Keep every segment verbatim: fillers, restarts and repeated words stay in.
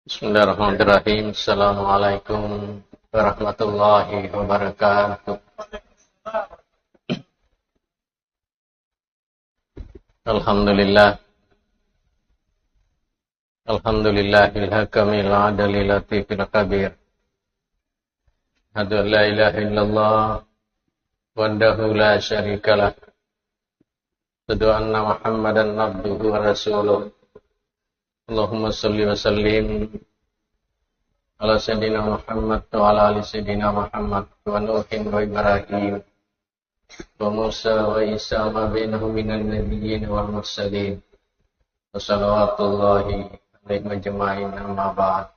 Bismillahirrahmanirrahim. Assalamualaikum warahmatullahi wabarakatuh. Alhamdulillah. Alhamdulillahil hakamil adalil latifil kabir. Asyhadu an la ilaha illallah wahdahu la syarikalah. Asyhadu anna Muhammadan abduhu wa rasuluh. Allahumma salli wa sallim ala Sayyidina Muhammad wa ala ali Sayyidina Muhammad wa Nuhin wa Ibrahim wa Musa wa Isa wa bainahum minan nabiyyin wal mursalin. Wa salawatullahi alaihim ajma'in, amma ba'd.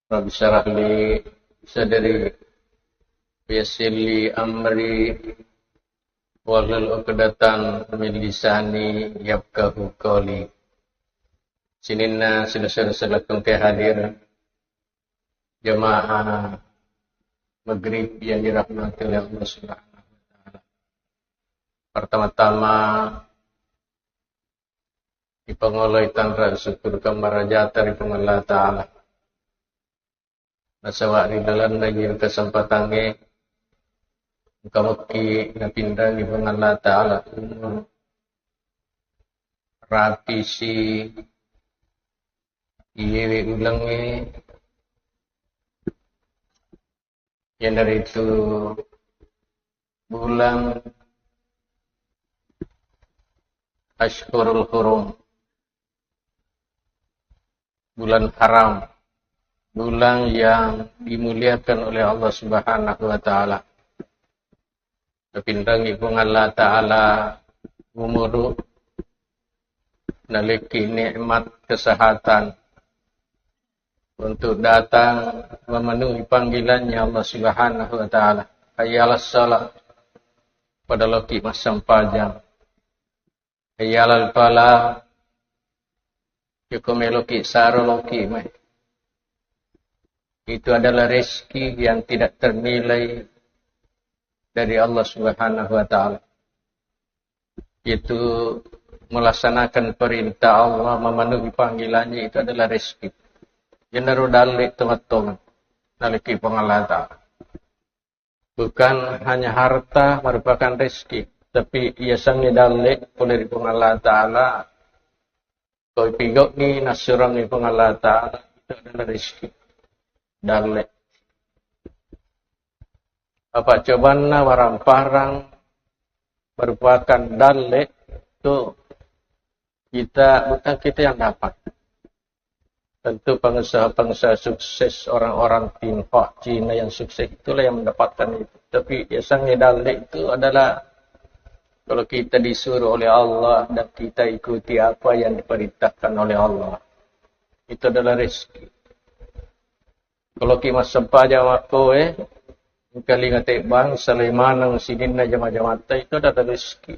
Rabbi syrah li sadri, wa yassir li amri, wahlul uqdatan min lisani yafqahu qawli. Sininna silessureng sellekkung ke hadir, jamaah maghrib yang dirahmati oleh Allah Subhanahu wa Ta'ala. Pertama-tama, ipangoloi tanra syukur kammarajata ri Puang Allah Ta'ala. Nasaba ri lalenna iye kesempatangnge, engka mekki napinrangi Puang Allah Ta'ala umur, rapisi iyewe ulengnge, iyanaritu bulan Ashhurul Hurum, bulan haram, bulan yang dimuliakan oleh Allah Subhanahu wa Ta'ala. Napinrangi Puang Allah Ta'ala umuru, nalekki nikmat kesehatan untuk datang memenuhi panggilannya Allah Subhanahu wa Ta'ala. Hayya 'alas shalah, pada loki massempajang. Hayya 'alal falah, joko meloki saro loki mai. Itu adalah rezeki yang tidak ternilai dari Allah Subhanahu wa Ta'ala. Itu melaksanakan perintah Allah, memenuhi panggilannya, itu adalah rezeki. Iyanaro dalle' tongeng-tongeng nalekki Puang Allah Ta'ala. Bukan hanya harta merupakan rezeki, tapi yasengnge dalle' pole ri Puang Allah Ta'ala, ko ipigau'i nassuroangngi Puang Allah Ta'ala, itu adalah rezeki. Dalle'. Apa cobanna, barang-barang merupakan dalle' itu kita, bukan kita yang dapat. Tentu pengusaha-pengusaha sukses, orang-orang Tiongkok, Cina yang sukses, itulah yang mendapatkan itu. Tapi yasengnge dalle' itu adalah kalau kita disuruh oleh Allah dan kita ikuti apa yang diperintahkan oleh Allah. Itu adalah rezeki. Kalau ki massempajang makkoe, engka linga tebbang, salai maneng sininna jama-jamatta, itu adalah rezeki.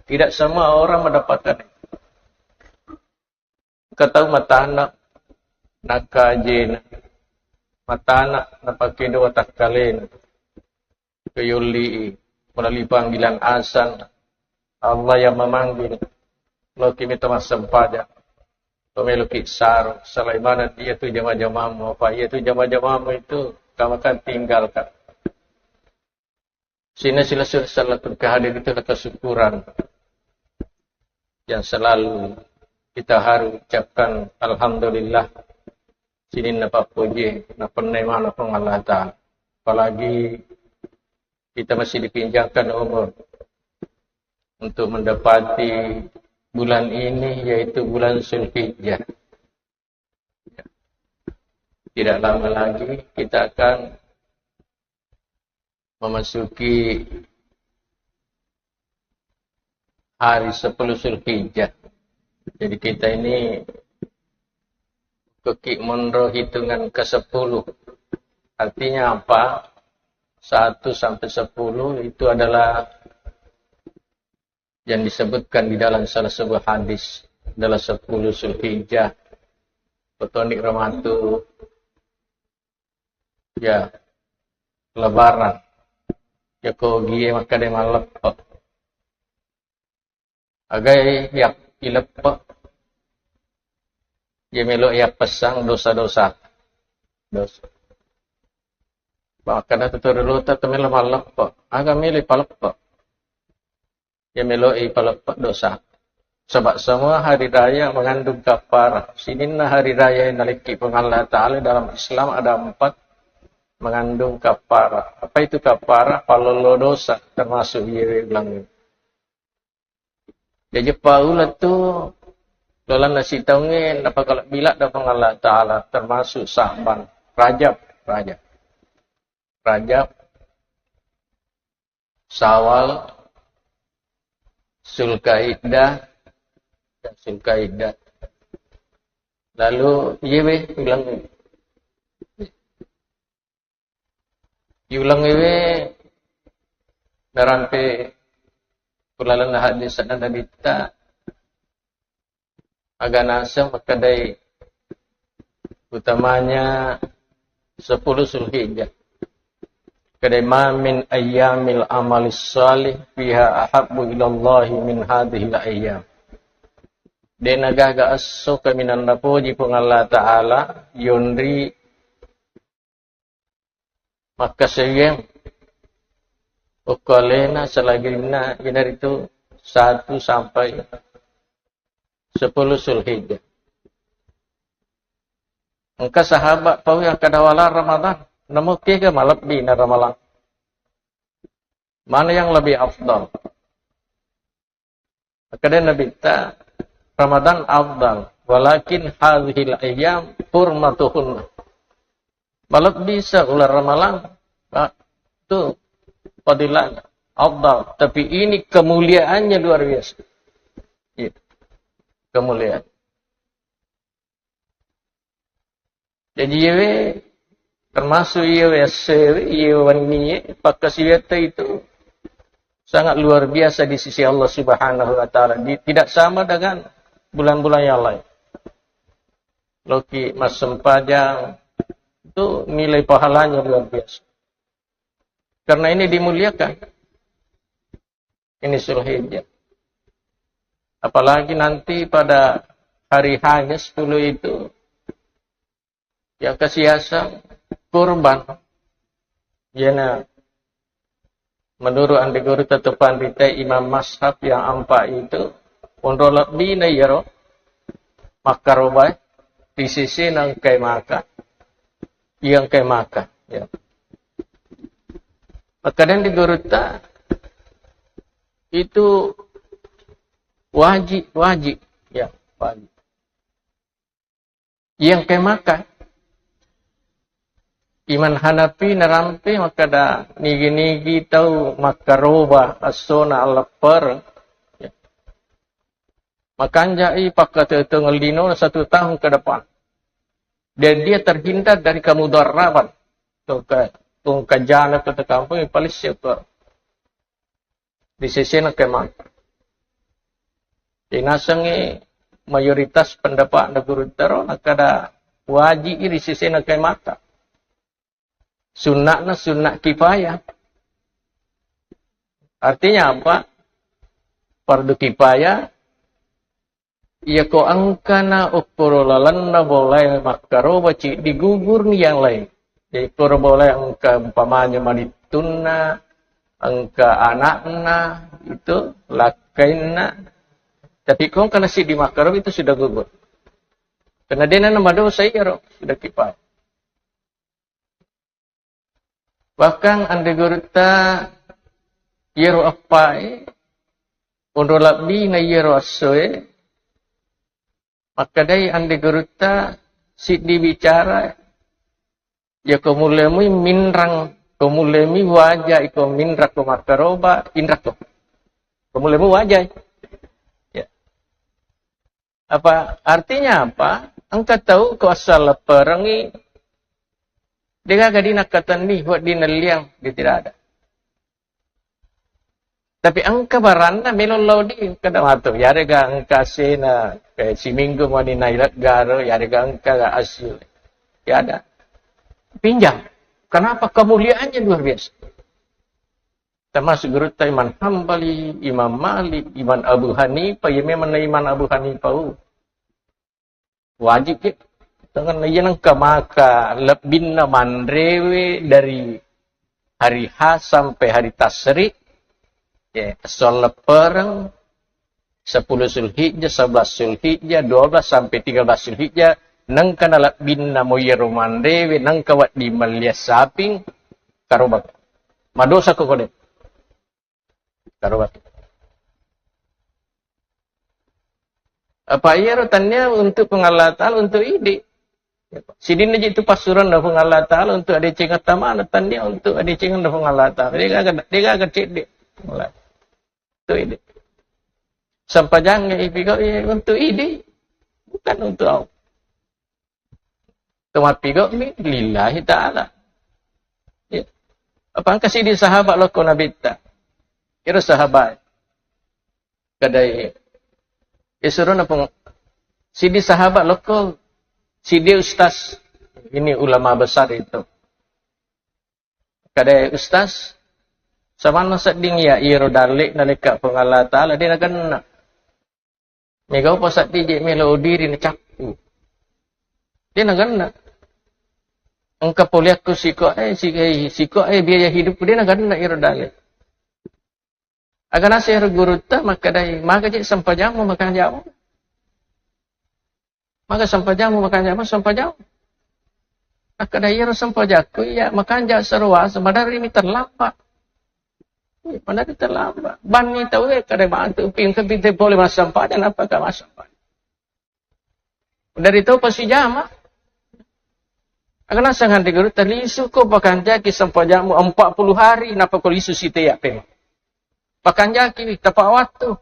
Tidak semua orang mendapatkan itu. Engka tau matana, nakajena, matana, napakedo watakkalena. Keyolli, melali panggilan azan, Allah yang memanggil. Loki mita massempajang. Lo meloki saro, salai maneng iyatu jama-jamamu, apa iyatu jama-jamamu itu kamakan tinggalkan. Sehingga silessureng sellekkung ke hadir itu adalah kesyukuran yang selalu kita harus ucapkan, alhamdulillah, sininna pappoji napennai maneng Puang Allah Ta'ala. Apalagi kita masih dipinjamkan umur untuk mendapati bulan ini, yaitu bulan Zulhijjah. Tidak lama lagi kita akan memasuki hari sepuluh Zulhijjah. Jadi kita ini keki monro hitungan ke sepuluh. Artinya apa? Satu sampai sepuluh itu adalah yang disebutkan di dalam salah sebuah hadis, adalah sepuluh Zulhijjah, petoni ramatu, ya, Lebaran. Ya, ko gie makkeda malleppe. Agai ya ileppe. Iya melo iya pessang dosa-dosa. Dosa. Bahkan ada tutur luta temelo malleppe. Aga melo paleppe. Iya melo ipaleppe dosa. Sebab semua hari raya mengandung kafarah. Sininna hari raya yang nalekki Puang Allah Ta'ala dalam Islam ada empat mengandung kafarah. Apa itu kafarah? Pallolo dosa termasuk iya ulang. Jaji Paula tu lalanna sitaungnge napakalebbi ladde Puang Allah Ta'ala, termasuk Sa'ban, Rajab, Rajab, Rajab, Syawal, Zulkaidah, dan Zulkaidah. Lalu, iya we, ulang. Yulang iwe narampe kulalenna hadis anna Nabitta, aga naseng makkedai utamanya sepuluh Zulhijjah. Kedai ma min ayyamil amalis salih fiha ahabbu ilallahi min hadhil ayyam. Dena gaga esso kaminang napoji Puang Allah Ta'ala yonri makkaseweng okko alena selagirina, iyanaritu satu sampai sepuluh Zulhijjah. Engka sahabat tau yang kada wala Ramadan, namu kega malebbi na Ramadan. Mana yang lebih afdal? Makkeda Nabitta, Ramadan afdal, walakin hadhil ayyam hurmatuhunna. Malebbi sa uleng Ramalang, Pak, itu fadilah afdal. Tapi ini kemuliaannya luar biasa. Iya. Kemuliaan. Jadi, iyewe, termasuk iyewe, essewe, iyewe wennie, pakkasiwiatta itu sangat luar biasa di sisi Allah Subhanahu wa Ta'ala. Di- tidak sama dengan bulan-bulan yang lain. Loki massempajang, itu nilai pahalanya luar biasa. Karena ini dimuliakan. Ini Zulhijjah. Apalagi nanti pada hari hanya sepuluh itu, yang kasiasa kurban. Yana menurut ande guru tetu pandita imam mazhab yang empat itu, onro lebbi na iyaro makkaroba di sisi nangkai maka, yang kai maka. Ya. Makanya di gurutta itu wajib, wajib. Ya, wajib. Yang kai maka. Imam Hanafi narampe makkeda nigi-nigi tau makkaroba essona alleppereng. Ya. Makanjai pakkatetengeng lino satu tahun ke depan. Dan dia terhindar dari kemudaratan. Tungka, tungka jana ke kampung, paling syukur. Di sisi na kemang. Inasengi mayoritas pendapat na guru tero, na kada wajib di sisi na kemata. Sunnahna sunnah kifayah. Artinya apa? Fardu kifayah, iya ko engkana okkoro lalenna bolae makkaroba ci digugurni yang lain. Jadi koro bolae engka umpamanya malittunna, engka anakna, itu lakkainna. Tapi ko engkana siddi makkaroba itu sudah gugur. Karena dia nana madosa iyaro, sudah kifayah. Bahkan ande gurutta iyaro eppae, onro labbi na iyaro essoe, makkedai ande gurutta siddi bicara, ya ko mulemui minrang, ko mulemui waja iko minrang ko makkaroba, inrang ko. Ko mulemui waja. Ya. Apa artinya apa? Engka tau ko asal perengi, degaga dina katenni, buat dina liang, dia tidak ada. Tapi engka baranna melo lao di, kada matu. Yarega engka sena, kayak siminggu mani nailat garo, yarega engka ga asil. Ya ada. Pinjam. Kenapa? Kemuliaannya luar biasa. Termasuk gurutta Imam Hambali, Imam Malik, Imam Abu Hanifah, ya memang na Imam Abu Hanifah. Wajib je. Tangan iya nengka maka lebbinna manrewe dari hari H sampai hari Tasyrik, ya, esso leppereng, sepuluh Zulhijjah, sebelas Zulhijjah, dua belas sampai tiga belas Zulhijjah, nengka nalebbinna mo iyaro manrewe, nengka wedding mellia saping, karoba. Madosa ko kode. Karoba. Apa iyaro tannia untuk Puang Allah Ta'ala, untuk idi. Sidinna ji tu passuranna Puang Allah Ta'ala untuk adecengeng tamana, tannia untuk adecengeng Puang Allah Ta'ala. Degaga, degaga cedde. Untuk idi. Sampajang ipigo, iya, untuk idi. Bukan untuk au. Temappigo mi lillahi ta'ala. Ya. Apa engka sidi sahabat lokko Nabitta. Iro sahabat. Kadai. Isuruna pung sidi sahabat lokko sidi ustaz. Ini ulama besar itu. Kadai ustaz, samanna sedding iya iro dalle nalekka Puang Allah Ta'ala, de nagenna. Mega upa sedding je melo diri nacappu. De nagenna. Engka poliakku siko, eh, siko, eh, siko, eh, biaya hidupku, de nagenna iro dalle. Aga naseng ero gurutta makkadai, "Maga je sempajammu makanja." "Maga sempajammu makanja?" "Maga sempajammu." Makkadai, "Iyaro sempajakku iya makanja seroasa, maderri mi terlambat." Iya, maderri terlambat. Banni tau e kada bantu, pingke pinte pole massempajang, nappa ka massempajang. Dari tau pasti jama. Aga naseng ande gurutta, "Lisu ko pakanjaki sempajammu empat puluh hari, nappa ko lisu sitea pemeng. Pakanjaki tepa waktu.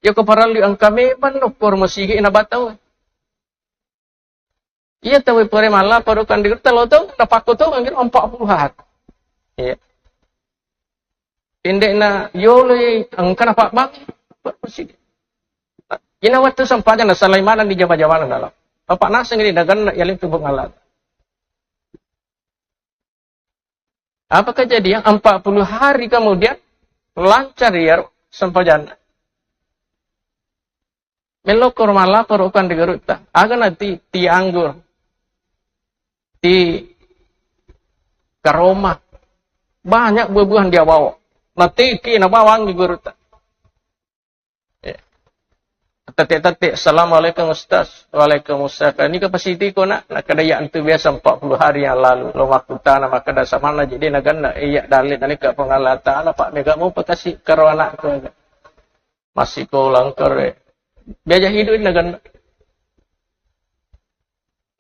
Yako parellu engka memang no kor masigi na batau." Iya tau pore mallaporo kan gurutta lo tau, napakko tau kan empat puluh hari. Iya. Pendekna yolo engka napabbang. Ina waktu sempajang nasalai maneng di jama-jamana dalam. Apa naseng ini daganna ya itu Puang Allah. Apa kejadian? Empat puluh hari kemudian lancar ya sempajanna. Melokko mallaporo kan di gurutta. Aga nanti ti anggur. Ti karoma. Banyak buah-buahan dia bawa. Natiki nabawangi gurutta. Eh. Tette-tette, "Assalamualaikum Ustaz." "Waalaikumsalam." "Ini kapasiti ko nak?" Nakkeda, "Ya, itu biasa empat puluh hari yang lalu." Lo makkutana, makkeda, "Samanna jadi naganna iya dalle nalika Puang Allah Ta'ala, Pak, mega mau pakasi karo anakku." Masih ko langkare. Biaya hidup naganna.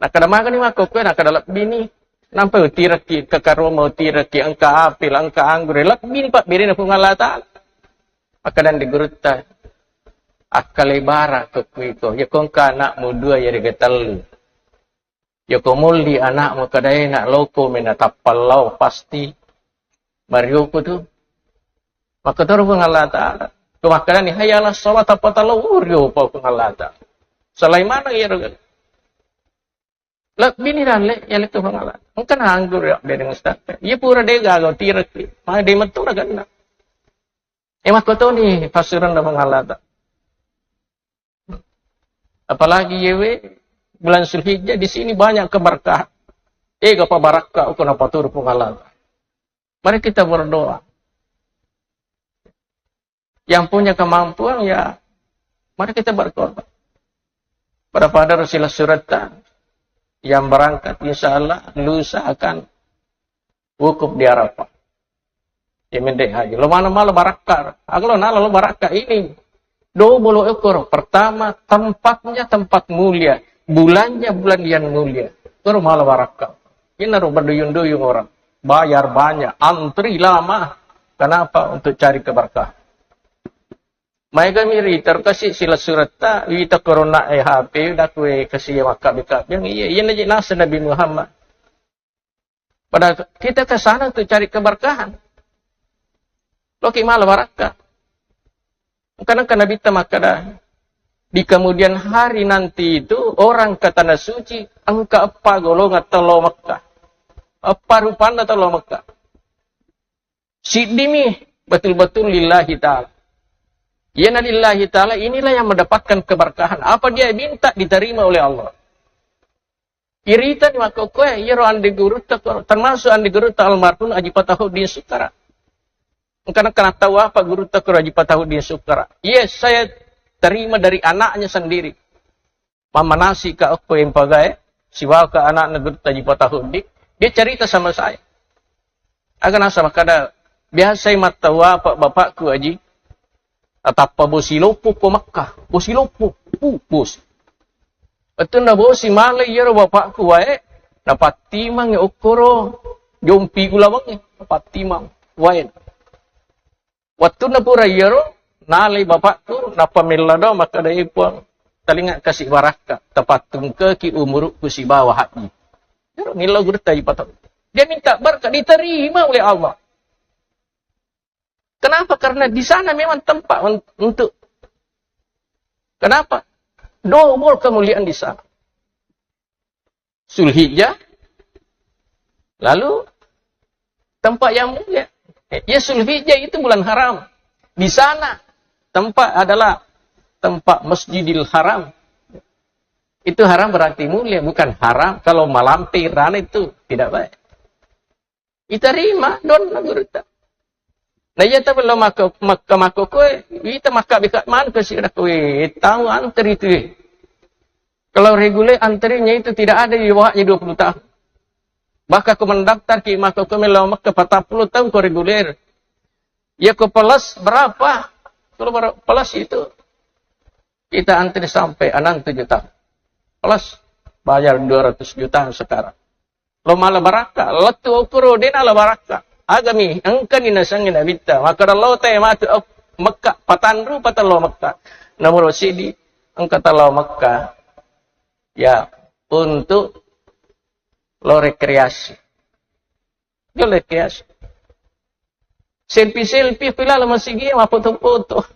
Nakkeda magani makkokkoe, nakkeda lebbini. Nampa utirekki, kekaro mau utirekki, engka apel, engka anggur, lebbini pabberena Puang Allah Ta'ala. Makkeda di gurutta, akkalebara kokkuiko, yako engka anakmu dua yarega tellu. Yako molli anakmu kadaena loko mena tappallau pasti. Marioko tu. Makkotoro Puang Allah Ta'ala. Ko makkedani, "Hayya 'alas shalah," tappa talao, oh, riopa Puang Allah Ta'ala. Salai maneng iyaro. Lebbini dalle, iya lettu Puang Allah. Engka na anggur ya, bedeng Ustaz. Iya pura de gaga tirekki. Mane de mettu na ganna. E makkotoni passuranna Puang Allah Ta'ala. Apalagi yewe bulan Zulhijjah, di sini banyak keberkahan. Ega pa barakka uko napaturu Puang Allah. Mari kita berdoa. Yang punya kemampuan ya, mari kita berkorban. Pada-pada Rasulullah surata yang berangkat, insya Allah lusa akan wukuf di Arafah. Ya mende haji. Lo mana malah barakka. Aku lo nala lo barakka ini. Do bolo ekor. Pertama, tempatnya tempat mulia. Bulannya bulan yang mulia. Terus malah barakka. Ini ro berduyun-duyun orang. Bayar banyak, antri lama. Kenapa? Untuk cari keberkahan. Maega miri terkasi sila surata, wita corona e H P, dakue kasi ya makkabe-kabe. Iya, iya naji nasa Nabi Muhammad. Padahal kita ke sana untuk cari keberkahan. Loki malah barakka. Engka-engka Nabitta makkeda, di kemudian hari nanti itu orang ke tanah suci engka eppa golongan telo Mekah. Eppa rupanna telo Mekah. Siddimi betul-betul lillahi ta'ala. Iyana lillahi ta'ala inilah yang mendapatkan keberkahan. Apa dia minta diterima oleh Allah. Iritani makkokkoe, iyaro ande gurutta ko, termasuk ande gurutta almarhum Haji Fatahuddin Sukara. Engka nakkeda tau apa gurutta ko Haji Fatahuddin Sukara. Iya, saya terima dari anaknya sendiri. Mammanasi ka okko yang pagae, sibawa ka anakna gurutta Haji Fatahuddin. Dia cerita sama saya. Aga nasaba kada biasa mattawwa apa bapakku Haji, atappa bosi loppo ko Makkah, bosi loppo, pu, bosi. Wettunna bosi malai iyaro bapakku wae, napattimang okkoro jompi ulawengnge, napattimang wae. Wettunna pura iyaro, nalai bapakku, nappa mellado makkeda, "E Puang, talinga kasi barakka, tapattungkeki umurukku sibawa haji." Iyaro millau gurutta Haji Fatahuddin. Dia minta berkat, diterima oleh Allah. Kenapa? Karena di sana memang tempat un-, untuk, kenapa? Dobol kemuliaan di sana. Zulhijjah, lalu tempat yang mulia. Eh, ya, Zulhijjah itu bulan haram. Di sana tempat adalah tempat Masjidil Haram. Itu haram berarti mulia, bukan haram kalau malampe rana itu tidak baik. Itarima donna gurutta. Na iya ta bello makko, makka makko koe, ita makka bika maneng ke sira koe, tau antri tu. Kalau reguler antrinya itu tidak ada di bawahnya dua puluh tahun. Bahkan ko mendaftar ki makko koe melo makka patappulo tahun ko reguler. Ya ko plus berapa? Kalau ber-, plus itu kita antri sampai enam tujuh tahun. Plus bayar dua ratus juta sekarang. Lo mala barakka, lettu okoro dena la barakka. Agami, engkani nasengnge nabitta. Maka lo te matu, eh, Mekka, patanru pata lo Mekka. Nomor sidi, engka ta lo Mekka. Ya, untuk lo rekreasi. Lo rekreasi. Selfie-selfie, pila lo masigi, mapfoto-foto.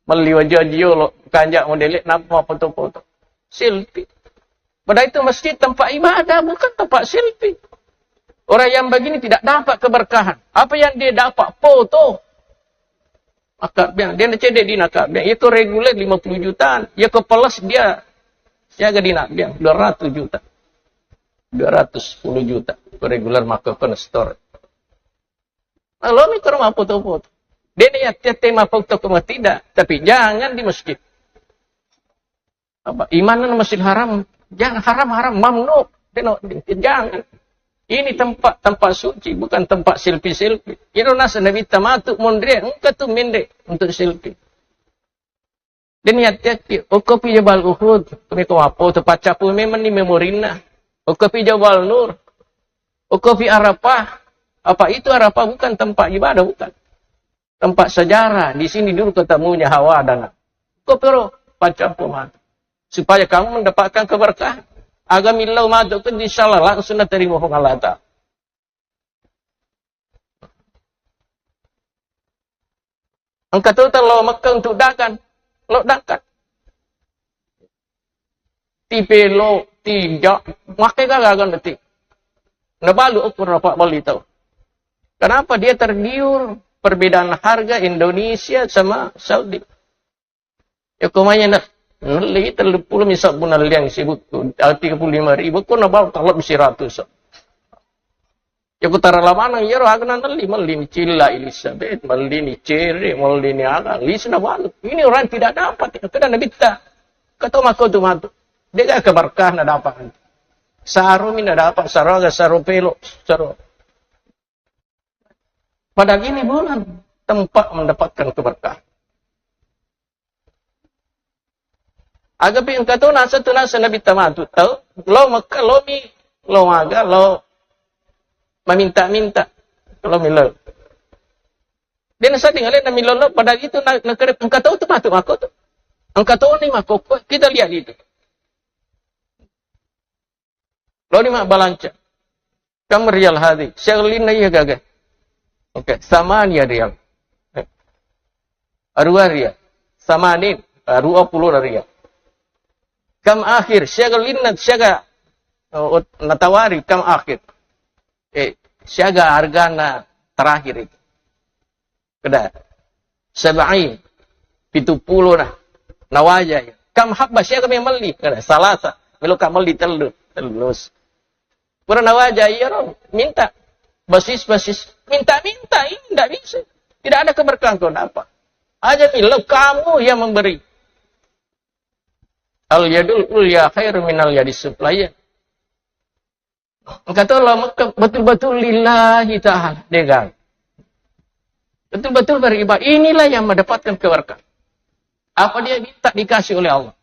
Melli wajah-wajah lo, kanjak modele, napa mapfoto-foto. Selfie. Padahal itu masjid tempat ibadah, bukan tempat selfie. Orang yang begini tidak dapat keberkahan. Apa yang dia dapat? Foto. Maka bilang, dia cedek di nakak bilang, itu reguler lima puluh jutaan. Ya ke plus dia siaga di nak bilang, dua ratus juta. Dua ratus sepuluh juta. Reguler maka kena store. Lalu mikir mau foto-foto. Dia niat tiap tema foto ke tidak, tapi jangan di masjid. Apa? Iman Masjid Haram, jangan haram-haram, mamnu. Dia no, jangan. Ini tempat, tempat suci, bukan tempat selfie-selfie. Iro nasa Nabi tamatu mondre, engka tu mende untuk selfie. Dan niat tiap, okopi Jabal Uhud, kami ko apa, tu pacapu memang ni memorina. Okopi Jabal Nur, okopi Arafah. Apa itu Arafah? Bukan tempat ibadah, bukan. Tempat sejarah. Di sini dulu ketemunya Hawa dan Ko pero pacapu matu. Supaya kamu mendapatkan keberkahan. Aga millau matu ke, insya Allah langsung diterima Puang Allah Ta'ala. Engka tu tau lao Mekka untuk dagang, lao dagang. Tipe lo, tinja, makke gaga nanti. Nabalu ukur apa beli tau. Kenapa dia tergiur perbedaan harga Indonesia sama Saudi? Yako manya na, nelli telluppulo mi sabbu nalliang sibukku, ah, tiga puluh lima ribu, ko nabau talabbi seratus. Yako tara lamanang, iyaro aga nanelli, melli ni cilla Elizabeth, melli ni cere, melli ni aga, lisi nabalu. Ini orang tidak dapat, kada nabitta. Kato mako tu matu. Dia gak keberkah na dapat. Saro mi na dapat, saro aga, saro pelo, saro. Padahal ini bulan tempat mendapatkan keberkahan. Aga pi engka to nasa tu nasa Nabi tamatu tau, lo Mekka, lo mi, lo maga, lo maminta-minta, lo milo. Dia nasa tinggal na milo lo, padahal itu na, na kere-, engka to tu matu mako tu. Engka to ni mako ko, kita lihat itu. Lo ni mabbalanca. Kam riyal hadi? Siaga linna iya gaga? Oke, samania riyal. Eh. Arua riyal. Samanin, ah, dua puluh riyal. Kam akhir? Siaga linna, siaga, oh, natawari kam akhir. Eh, siaga hargana terakhir itu. Kada. Sab'in. Pitu pulo na. Nawajai. Kam habba siaga me melli? Kada. Salasa. Melo ka melli tellu. Terus. Pura nawaja, iya, ro, minta. Basis, basis. Minta-minta, ini ndak bisa. Tidak ada keberkahan kau dapat. Aja bilang kamu yang memberi. Al yadul ulya khairu minal yadis sufla. Engka to lao Mekka betul-betul lillahi ta'ala, de'gaga. Betul-betul beribadah. Inilah yang mendapatkan keberkahan. Apa dia minta dikasih oleh Allah.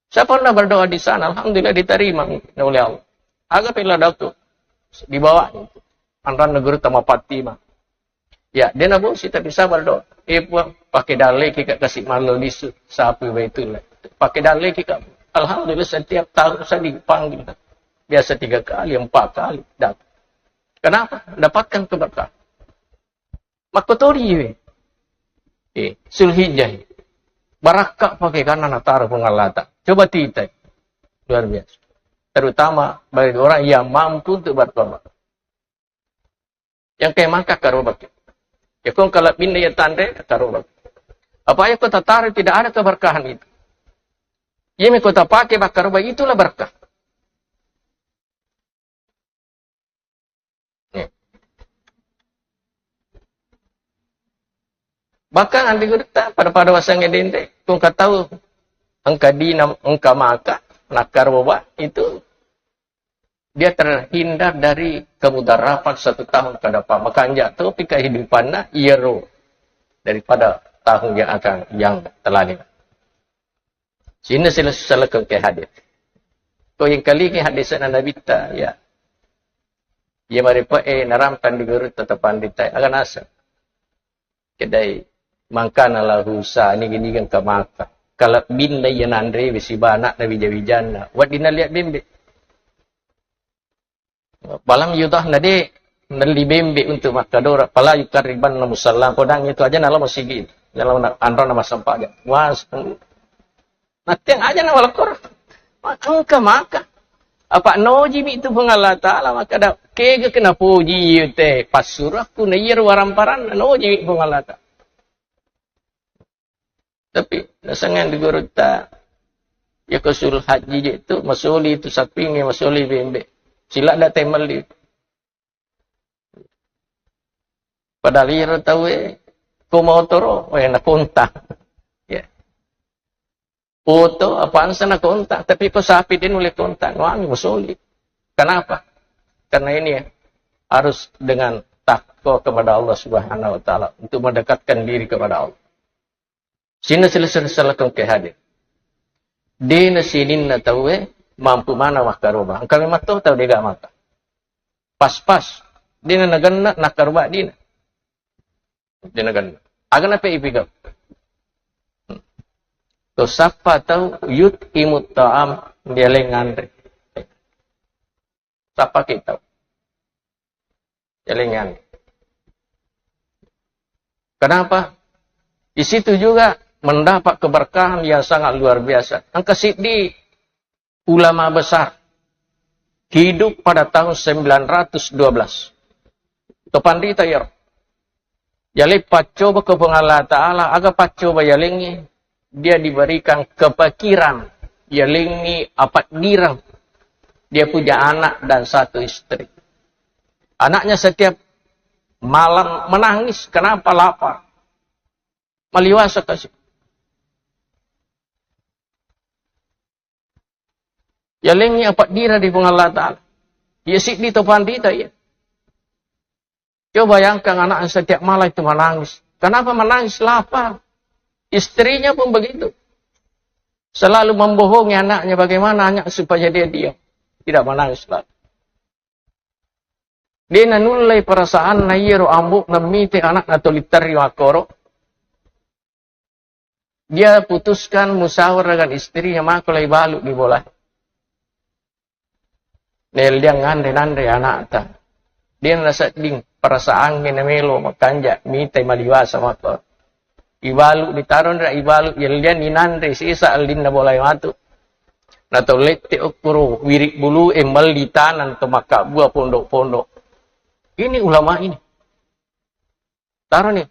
Saya pernah berdoa di sana, alhamdulillah diterima oleh Allah. Aga pella dato dibawa anran negeri tama Fatimah. Ya, dia nabosi tapi sabar doa. Eh, Puang, pakai daleki ka kasih malu lisu sapi Baitullah. Pakai daleki ka. Alhamdulillah, setiap tahun saya dipanggil. Biasa tiga kali, empat kali datang. Kenapa? Dapatkan keberkahan. Makkotori we. Eh, Zulhijjah. Barakka pakai karena nataro Puang Allah Ta'ala. Coba tita. Luar biasa. Terutama bagi orang yang mampu untuk berkorban. Yang kayak maka karobak. Ya, kong kalau pindah ya tanda karobak. Apa ya kota tarik tidak ada keberkahan itu. Iya, mi kota pakai bakar, itulah berkah. Nih. Bahkan andi gurutta pada-pada wasang dente, kung katau engka dina, engka maka, nakar boba, itu dia terhindar dari kemudaratan satu tahun ke depan. Makanja topi kehidupanna iyaro daripada tahun yang akan, yang telah lewat. Sini sila salakeng ke hadis. Ko yang kali ke hadis na Nabi ta, ya. Ya mari pa, eh, narampan di guru tetap pandita. Akan asa. Kedai mangkana lahu sa, nigi-nigi engka maka. Kalabbinna iya nanre, besi bana na wija-wijanna. Waddinna liat bembe. Palam yudah na de, nelli bembe untuk makkadora. Pala yukarribanna musalla. Kodang itu aja nala masigi. Nala na, anrona masampaga. Was, Natteng aja na walakkoro. Engka maka. Apa noji mi tu Puang Allah Ta'ala, maka da, kega kena puji te, passurah ku na iya waramparan, noji mi Puang Allah Ta'ala. Tapi, nasengnge di gurutta, ya ko sul haji je tu, masoli tu sapingnge, masoli bembe. Sila da temelli. Padahal iyaro tauwe ko motoro, eh, nakonta. Ya. Oto, apa ansa nakonta, tapi ko sapi de nulle konta, wangi masoli. Kenapa? Karena ini ya, harus dengan takwa kepada Allah Subhanahu wa Ta'ala untuk mendekatkan diri kepada Allah. Sininna sila-, sila-, silakan ke hadir. Dena sininna tauwe mampu mana makkaroba. Engka memang to tau dega maka. Pas-pas. Dena nagenna nakkaroba dina. Dena nagenna. Aga nape ipigau. Hmm. To sappa tau yut imut ta'am dialeng nganre. Sappa kita. Elingan. Kenapa? Di situ juga mendapat keberkahan yang sangat luar biasa. Engka siddi ulama besar hidup pada tahun sembilan ratus dua belas. Topanrita iyaro. Yaleng paccoba ke Puang Allah Ta'ala, aga paccoba yalengngi, dia diberikan kepikiran, yalengngi apaddireng. Dia punya anak dan satu istri. Anaknya setiap malam menangis, kenapa? Lapar. Maliwasa kasi. Yalengngi apaddireng di Puang Allah Ta'ala. Iya siddi topanrita iya. Coba bayangkan anak setiap malam itu menangis. Kenapa menangis? Lapar. Istrinya pun begitu. Selalu membohongi anaknya, bagaimana anak supaya dia diam. Tidak menangis lagi. Dia nanullei perasaanna iyaro ambo'na mite anakna tolitterri makkoro. Dia putuskan musyawarah dengan istrinya, mako lai balu di bola. Nelliang nganre-nanre anakta. Dia nasedding perasaangnge namelo makanja, mitai maliwasa mako. Ibalu ditaro nra, ibalu yelliang ninanre sesa ellinna bola matu. Natau lette okkoro wirik bulu e melli tanang to makkabua pondok-pondok. Ini ulama ini. Taroni.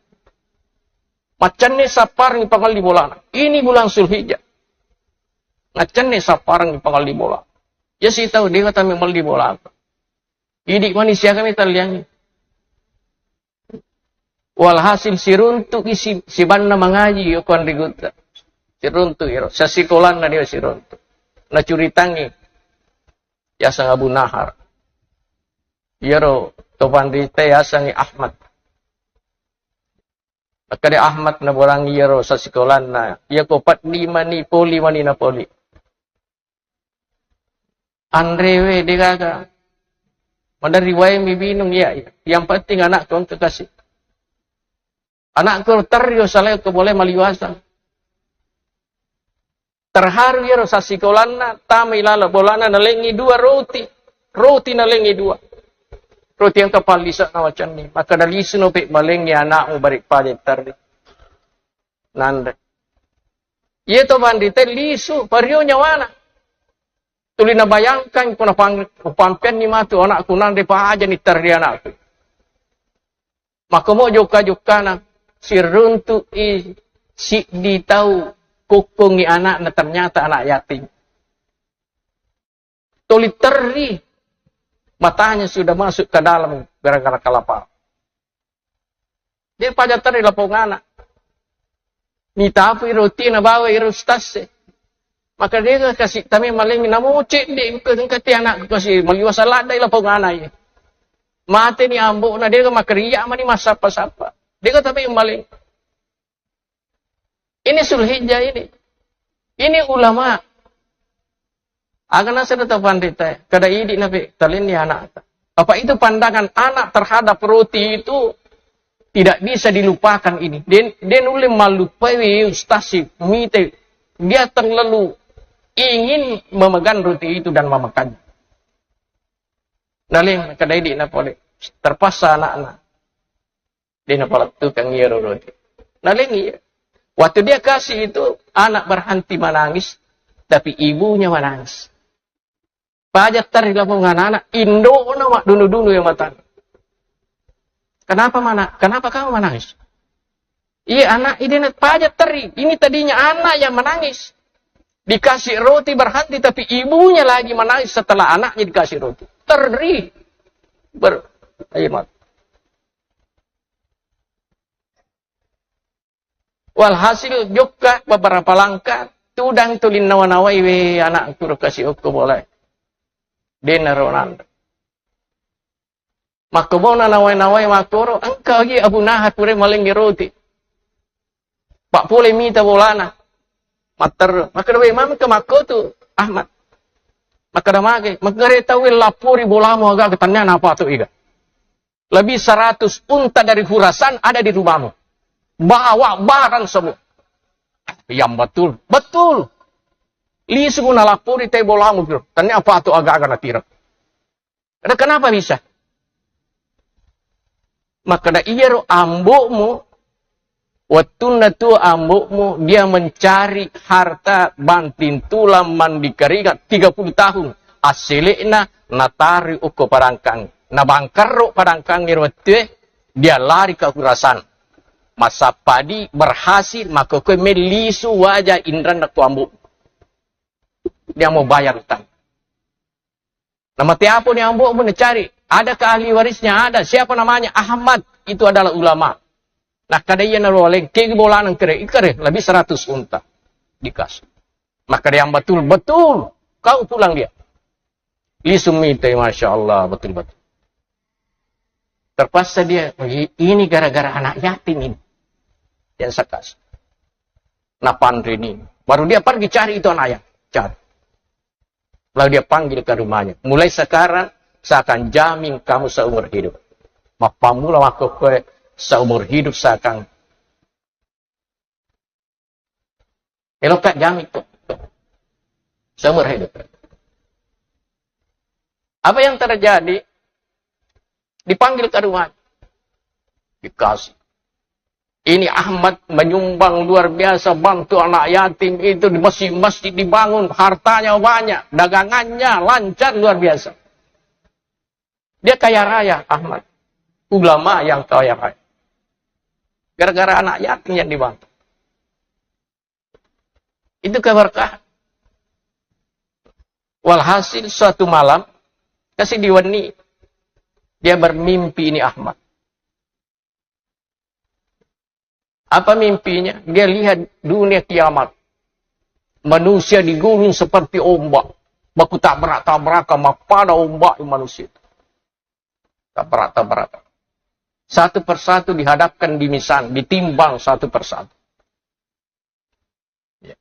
Maccanne sapparengngi pangelli bolana. Ini bulan Zulhijjah. Ngacenne sappareng pangalli bola. Ya sitau dewa tami melli bola. Idi mani siaga mi talliangi. Walhasil siruntu isi sibanna mangaji yo kuan rigutta. Siruntu iro. Sasikolanna dia siruntu. Nacuritangi. Yaseng Abu Nahar. Iyaro to panrita yasengngi Ahmad. Makkeda Ahmad nabolangi iyaro sasikolanna, iyako paddi mani poli mani napoli. Anrewe degaga. Maderri wae mi binung, iya, iya. Yang penting anakku engka kasih. Anakku terrio salai ko boleh maliwasa. Terharu iyaro sassikolanna, tamai laleng bolana, nalengngi dua roti. Roti nalengngi dua. Roti engka pallisa nawacanni. Makkeda, "Lisu no pe malengngi anakmu bari paja terri." Nanre. Iya to panrita lisu, pario nyawana. Tuli nabayangkan ko napang-, upampeanni matu anakku nanre paja ni terri anakku. Makkomo jokka-jokkana, siruntu'i siddi tau kukkungngi anakna, ternyata anak yatim. Tuli terri, matanya sudah masuk ke dalam gara-gara kelapa. Dia paja terri lapong anak. Nitapu roti nabawa iro ustaz e. Maka dia kasih tami maling namo cedde, engka ti anak kasih maliwasa ladai lapong anak ye. Mate ni ambo na dia maka ria mani masapa-sapa. Dia tapi maling. Ini Zulhijjah ini. Ini ulama. Aga naseng tau panrita, kada idi nape talenni anak. Apa itu pandangan anak terhadap roti itu tidak bisa dilupakan ini. Den, den ulle mallupai wi ustaz si mite. Dia terlalu ingin memegang roti itu dan memakannya. Naleng kada idi napole. Terpaksa anaknya. Dia napalettukang iyaro roti. Naleng iya. Waktu dia kasih itu, anak berhenti menangis, tapi ibunya menangis. Paja terri lapong anak-anak, indona mak dunu-dunu yang matang. Kenapa mana? Kenapa kamu menangis? Iya anak, ini paja terri. Ini tadinya anak yang menangis. Dikasih roti berhenti, tapi ibunya lagi menangis setelah anaknya dikasih roti. Terri. Ber, ayo mak. Walhasil jokka beberapa langkah, tudang tuli nawa-nawai we anakku ro kasi okko bola. Dena ronang. Makko bona nawai-nawai makkoro, engka lagi Abu Nahar pure malengngi roti. Pak pole mita bolana. Matter, makkeda we mami ke makko tu Ahmad. Makkeda mage, makkeda tau we lapori bolamu aga ketannya napa tu iga. Lebih seratus unta dari Khurasan ada di rumahmu. Bawa barang semua. Yang betul, betul. Lisu nalapori te bolamu, bro. Tanya apa tu aga-aga natira. Ada kenapa bisa? Maka ada iyaro ambokmu, wettunna tu ambokmu, dia mencari harta banting tulang mandi keringat tiga puluh tahun. Asselekna natari okko padangkang. Nabangkarro padangkang ero wettue, dia lari ke Khurasan. Masappadi berhasil, maka koe mellisu waja inranna ko ambo. Dia mau bayar utang. Nama tiapo ni ambo mau cari. Adakah ahli warisnya? Ada. Siapa namanya? Ahmad. Itu adalah ulama. Nah, kada iya naloleng, kegi bolaneng kere, ikere, lebih seratus unta. Dikasih. Maka dia yang betul, betul. Kau pulang dia. Lisu mita, Masya Allah, betul-betul. Terpaksa dia, "I-, ini gara-gara anak yatim ini. Yang saya kasih." Napanre ni. Baru dia pergi cari itu anak yatim. Cari. Lalu dia panggil ke rumahnya. "Mulai sekarang, saya akan jamin kamu seumur hidup." Mappamula makkokkoe, "Seumur hidup saya akan." Elokka jamin tu. Seumur hidup. Apa yang terjadi? Dipanggil ke rumah. Dikasih. Ini Ahmad menyumbang luar biasa, bantu anak yatim itu, di masjid-masjid dibangun, hartanya banyak, dagangannya lancar luar biasa. Dia kaya raya, Ahmad. Ulama yang kaya raya. Gara-gara anak yatim yang dibantu. Itu keberkahan. Walhasil, suatu malam, kasi diwenni, dia bermimpi ini Ahmad. Apa mimpinya? Dia lihat dunia kiamat. Manusia digulung seperti ombak. Baku tabrak-tabrakan, mappada ombak manusia. Tabrak-tabrakan. Satu persatu dihadapkan di mizan, ditimbang satu persatu. Ya.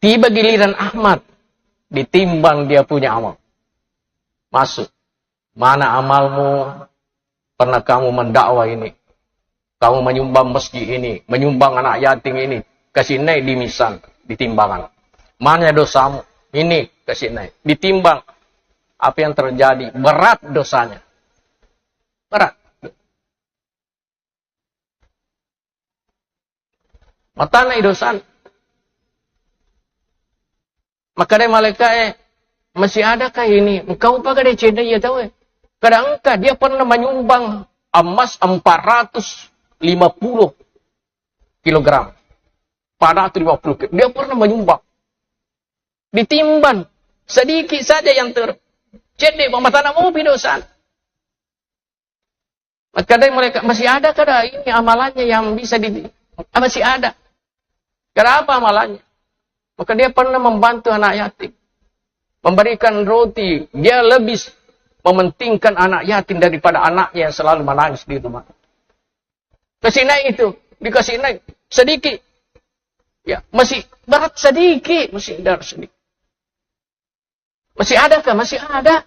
Tiba giliran Ahmad, ditimbang dia punya amal. Masuk. Mana amalmu? Pernah kamu mendakwah ini, kamu menyumbang masjid ini, menyumbang anak yatim ini, kasi naik di mizan, di timbangan. Mana dosamu? Ini, kasi naik. Ditimbang. Apa yang terjadi? Berat dosanya. Berat. Matanai dosana. Makkedai malaika'e, "Masih adakah ini? Engkau pa gade cedde iya tauwe?" Kada engka, dia pernah menyumbang emas empat ratus lima puluh kilogram. Empat ratus lima puluh kilo. Dia pernah menyumbang. Ditimbang. Sedikit saja yang ter-, cedde, matanai mopi dosana. Makkedai mereka, "Masih ada kada ini amalannya yang bisa di, ah, masih ada." Kenapa amalannya? Maka dia pernah membantu anak yatim, memberikan roti. Dia lebih mementingkan anak yatim daripada anaknya yang selalu menangis di rumah. Kasih naik itu, dikasih naik sedikit. Ya, masih berat sedikit, masih berat sedikit. "Masih ada kah?" "Masih ada."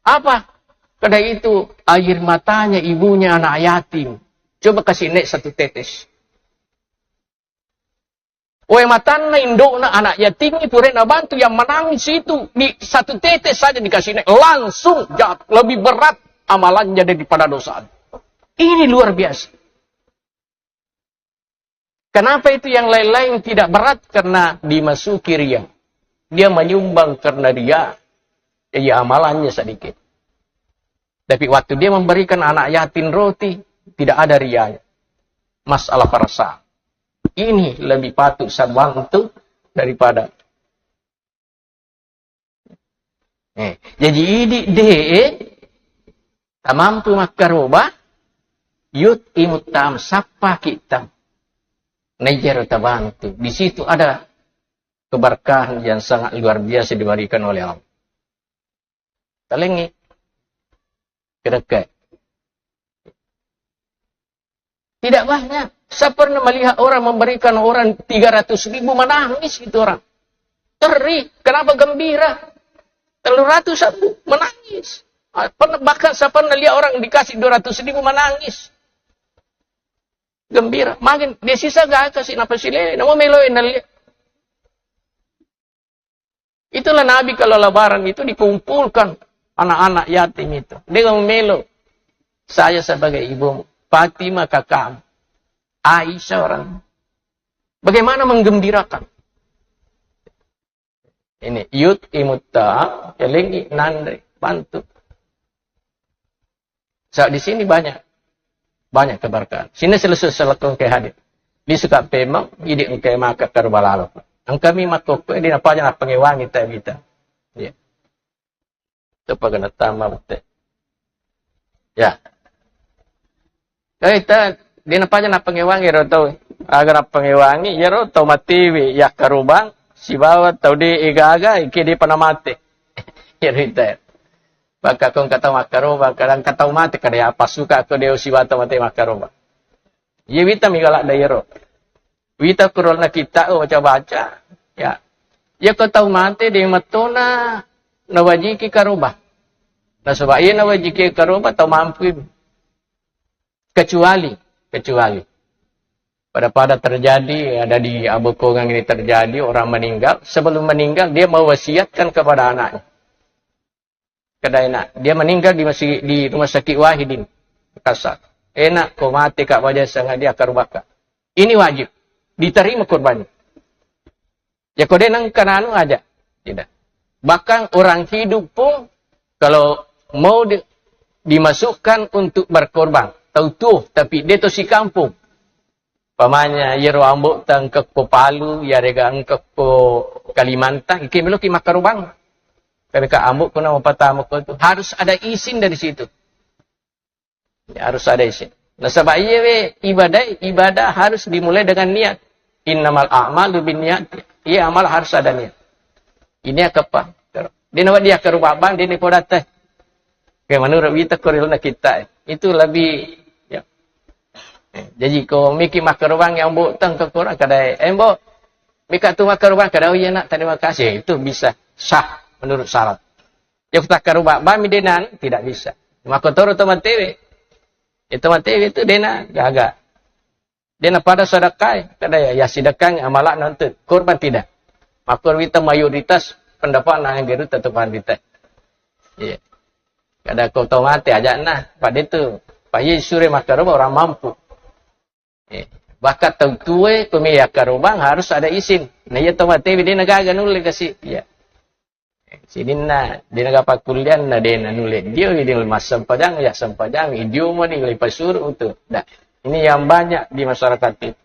"Apa?" "Kada itu, air matanya ibunya anak yatim. Coba kasih naik satu tetes." Wae matanna indokna anak yatim, pura nabantu yang menangis itu, di satu tetes saja dikasih naik, langsung jat-, lebih berat amalannya daripada dosa. Ini luar biasa. Kenapa itu yang lain-lain tidak berat? Karena dimasuki ria. Dia menyumbang karena ria, jadi amalannya sedikit. Tapi waktu dia memberikan anak yatim roti, tidak ada rianya. Masalah perasaan. Ini lebih patut saya bantu daripada Eh, jaji idi de, eh, tamampu makkaroba, yut'imut ta'am, sappaki tam. Naijaro tabantu. Di situ ada keberkahan yang sangat luar biasa diberikan oleh Allah. Talengi. Kedekkai. Tidak banyak. Saya pernah melihat orang memberikan orang tiga ratus ribu, menangis itu orang. Teri, kenapa gembira? Tellu ratus ribu, menangis. Ah, pernah, bahkan saya pernah lihat orang dikasih dua ratus ribu, menangis. Gembira. Makin dia sisa gak kasih nafas lele, nama melo yang lihat. Itulah Nabi kalau lebaran itu dikumpulkan anak-anak yatim itu. Dia melo, "Saya sebagai ibumu, Fatimah kakakmu, Aisyah orang." Bagaimana menggembirakan? Ini yut'imut ta'am, elengi nanre, bantu. Sa-, di sini banyak, banyak keberkahan. Sini selesai selekong ke hadir. Di suka pemang, idi engke maka karubalalo. Engkami makkokko, di napaja napangewangi ta bita. Ya. Itu pagana tama bete. Ya. Eh, ta, di napaja napangewangi ro tau. Aga napangewangi, ya ro tau matiwi, ya karubang, sibawa tau di igaga, iki di panamate. Ya, rita. Baka ko engka tau makkaroba, kadang engka tau mate, kada ya pasuka ko deo sibawa tau mate makkaroba. Iya wita mi gala da iyaro. Wita kurolna kita, oh, baca-baca. Ya. Iya ko tau mate de mattona nawajiki karoba. Nasaba iya nawajiki karoba tau mampu. Kecuali, kecuali. Pada-pada terjadi, ada di Abokongang ini terjadi, orang meninggal, sebelum meninggal dia mewasiatkan kepada anaknya. Kada enak. Dia meninggal di masjid, di rumah sakit Wahidin, Makassar. Enak, ko mate ka baja sangat dia karubaka. Ini wajib. Diterima kurbannya. Ya, ko de nang kananu aja. Tidak. Bahkan orang hidup pun, kalau mau di-, dimasukkan untuk berkorban, tau tuo, tapi de to si kampung. Pamanya, iyaro ambo ta engka ko Palu, iyarega engka ko Kalimantan, ike meloki makkarobang. Tapi ka ambo kuna mapatama ko tu harus ada izin dari situ. Ya, harus ada izin. Nasaba iya we ibadah, ibadah harus dimulai dengan niat. Innamal a'malu binniyat. Iya, amal harus ada niat. Ini apa? Dia nama dia ke rumah bang, dia ni podatai. Oke, menurut kita koril na kita. Itu lebih, ya. Jadi ko miki makkarobang yang bu teng ke kurang kadai. Eh, bu, mika tu makkarobang kadai. Oh iya nak, terima kasih. Itu bisa sah menurut syarat. Ya, takkarobang bang mi denan, tidak bisa. Makotoro to matewe. Itu matewe itu dena gaga. Dena pada sedekah, kada ya, ya sedekah amala nanti. Korban tidak. Makor wita mayoritas pendapat nang geru tetap kita. Iya. Kada kau tahu mati aja nah. Pada itu, Pak Yesus sure makkarobang orang mampu. Eh, bahkan tau tue, pemilih akkarobang harus ada izin. Nah, iya tau mate, dia negaga nulle kasih. Iya. Sininna, dia nega pakkulian, nah, dia nulle. Dia, dia nulle massempajang, ya sempajang, idio mani, le pasuru tu. Nah, ini yang banyak di masyarakat itu.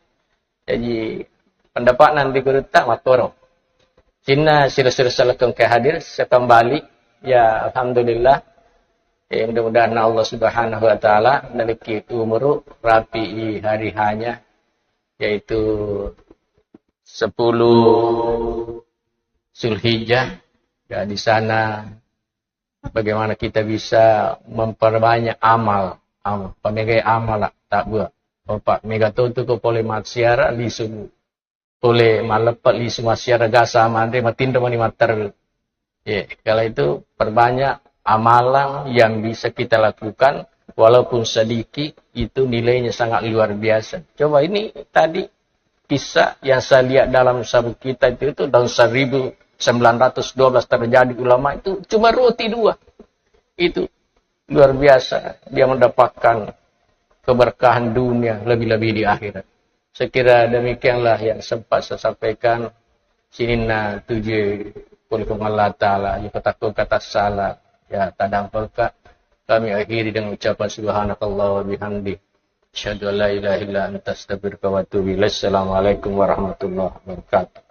Jadi, pendapat nanti guru tak makoro. Sinna sira-sira salakeng ke hadir, sekembali. Ya, alhamdulillah. Ya, mudah-mudahan Allah Subhanahu wa Ta'ala memiliki umur rapi hari hanya, yaitu sepuluh Zulhijjah. Ya, di sana bagaimana kita bisa memperbanyak amal. Amal. Pamegai amal lah, tak buat. Opak, mega tutu ko pole maksiara, lisu pole maleppe, lisu maksiara, gasa manre, matinro mani matteru. Ya, kalau itu perbanyak amalan yang bisa kita lakukan, walaupun sedikit, itu nilainya sangat luar biasa. Coba ini tadi kisah yang saya lihat dalam sabu kita itu, itu tahun seribu sembilan ratus dua belas terjadi ulama itu cuma roti dua. Itu luar biasa. Dia mendapatkan keberkahan dunia, lebih-lebih di akhirat. Saya kira demikianlah yang sempat saya sampaikan. Sininna tuje kulikung Allah Ta'ala, ya kataku kata salah, ya tadampelka. Kami akhiri dengan ucapan subhanakallah wa bihamdi. Asyhadu an la ilaha illa anta astaghfiruka wa atubu ilaik. Assalamualaikum warahmatullahi wabarakatuh.